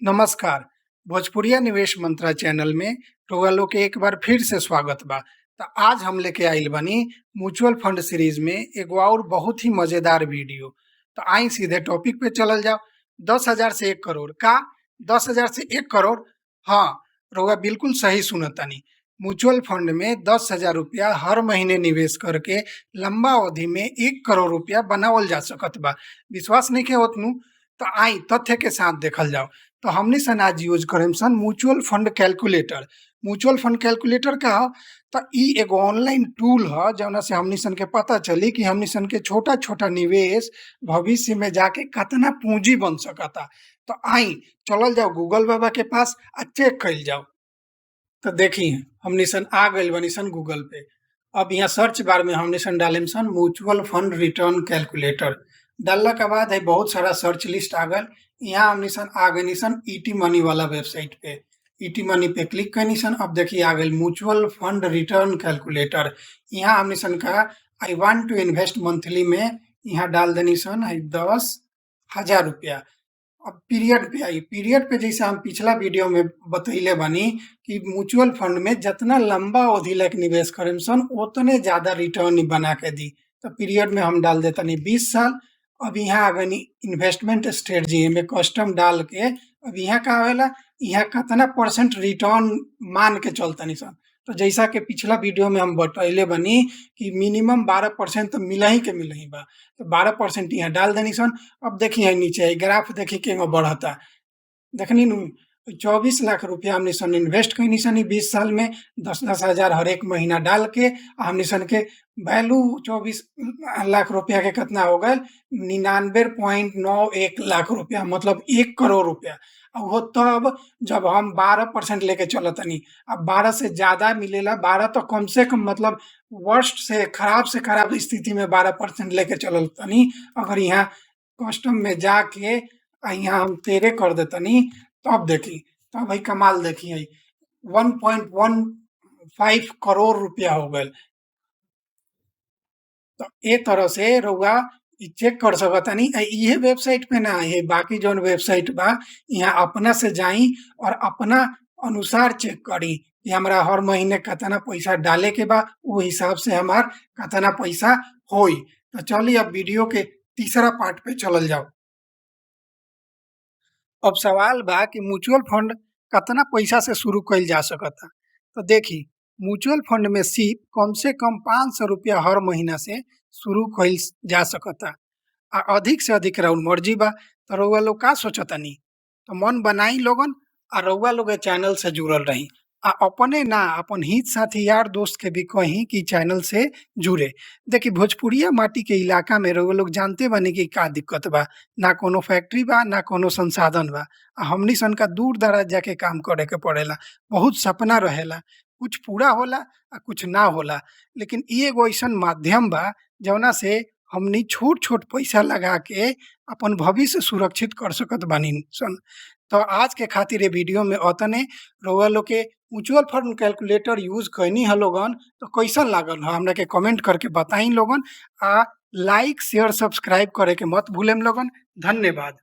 नमस्कार। भोजपुरिया निवेश मंत्रा चैनल में रउआ लोग के एक बार फिर से स्वागत बा। त आज हम लेके आइल बानी म्यूचुअल फंड सीरीज में एगो और बहुत ही मजेदार वीडियो। तो आई सीधे टॉपिक पे चलल जाओ। 10,000 से 1 करोड़ का 10,000 से 1 करोड़, हाँ रउआ बिल्कुल सही सुनतानी। म्यूचुअल फंड में 10,000 रुपया हर महीने निवेश करके लंबा अवधि में 1 करोड़ रुपया बनावल जा सकत बा। विश्वास नहीं के होत नु तो आई तथ्य के साथ देखल जाओ। तो हमनी सन आज यूज करेम सन mutual fund calculator. Mutual fund calculator का ह तो ई एगो ऑनलाइन टूल ह जौना से हमनी सन के पता चली कि हमनी सन के छोटा छोटा निवेश भविष्य में जाके कितना पूंजी बन सकता। तो आई चलल जाओ गूगल बाबा के पास आ चेक कइल जाओ। तो देखी हमनी सन आ गइल बानी सन गूगल पे। अब यहाँ सर्च बार में हमनी सन डालेम सन म्यूचुअल फंड रिटर्न कैलकुलेटर। डालला के बाद है बहुत सारा सर्च लिस्ट आ गल। यहाँ हमनी सन आ गइनी सन ईटी मनी वाला वेबसाइट पे। ईटी मनी पे क्लिक कइनी सन। अब देखिए आ गइल म्यूचुअल फंड रिटर्न कैलकुलेटर। यहाँ हमनी सन का I want to invest monthly में यहाँ डाल देनी सन है 10,000 रुपया। अब पीरियड पे आई। पीरियड पे जैसे हम पिछला वीडियो में बतैले बानी कि म्यूचुअल फंड में जितना लंबा अवधि लग निवेश करेम सन उतने ज्यादा रिटर्न बना के दी। तो पीरियड में हम डाल देतनी 20 साल। अब यहाँ आ गनी इन्वेस्टमेंट स्ट्रेटजी में कस्टम डाल के अब यहाँ का आवेला, यहाँ कितना परसेंट रिटर्न मान के चलतनी सन। तो जैसा कि पिछला वीडियो में हम बतैले बनी कि मिनिमम 12% तो मिलही के मिलही बा। तो 12% यहाँ डाल देनी सन। अब देखिए नीचे ग्राफ देखी के बढ़ता, देखनी नु 24 लाख रुपया हमनी सन इन्वेस्ट कइनी सन 20 साल में 10-10 हजार हर एक महीना डाल के हमनी सन के वैल्यू 24 लाख रुपया के कितना हो गए 99.91 लाख रुपया, मतलब 1 करोड़ रुपया। वो तब जब हम 12% लेके चलतनी। अब 12 से ज्यादा मिलेला, 12 तो कम से कम मतलब वर्स्ट से खराब स्थिति में 12% लेके चलतनी। अगर यहाँ कस्टम में जाके यहाँ हम 13 कर देतनी तब देखी तब भाई कमाल देखी 1.15 करोड़ रुपया हो गए। तो ए तरह से रउआ चेक कर सकतानी। इहे वेबसाइट पे ना है, बाकी जौन वेबसाइट बा यहाँ अपना से जाई और अपना अनुसार चेक करी कि हमरा हर महीने कितना पैसा डाले के बा, वो हिसाब से हमार कितना पैसा होई। तो चलिए अब वीडियो के तीसरा पार्ट पे चलल जाओ। अब सवाल बा कि म्यूचुअल फंड कितना पैसा से शुरू कइल जा सकता। तो देखी म्यूचुअल फंड में सिप कम से कम 500 रुपया हर महीना से शुरू कइल जा सकता आ अधिक से अधिक राउर मर्जी बा। तो रउआ लोग का सोचतानी, तो मन बनाई लोगन आ रउआ लोग चैनल से जुड़ल रही आ अपने ना अपन हित साथी यार दोस्त के भी कही कि चैनल से जुड़े। देखी भोजपुरिया माटी के इलाका में रउआ लोग जानते बानी कि का दिक्कत बा, ना कोनो फैक्ट्री बा ना कोनो संसाधन बा। हमनी सन का दूर दराज जाके काम करे के पड़ेला, बहुत सपना रहेला, कुछ पूरा होला आ कुछ ना होला। लेकिन ई एगो ऐसन माध्यम बा जौना से हमनी छोट छोट पैसा लगा के अपन भविष्य सुरक्षित कर सकत बानी सन। तो आज के खातिर ये वीडियो में अतने। रउआ लोग के म्यूचुअल फंड कैलकुलेटर यूज कैनी है लोगन तो कैसन लागल है हमरा के कमेंट करके बताई लोगन आ लाइक शेयर सब्सक्राइब करे के मत भूलेम लोगन। धन्यवाद।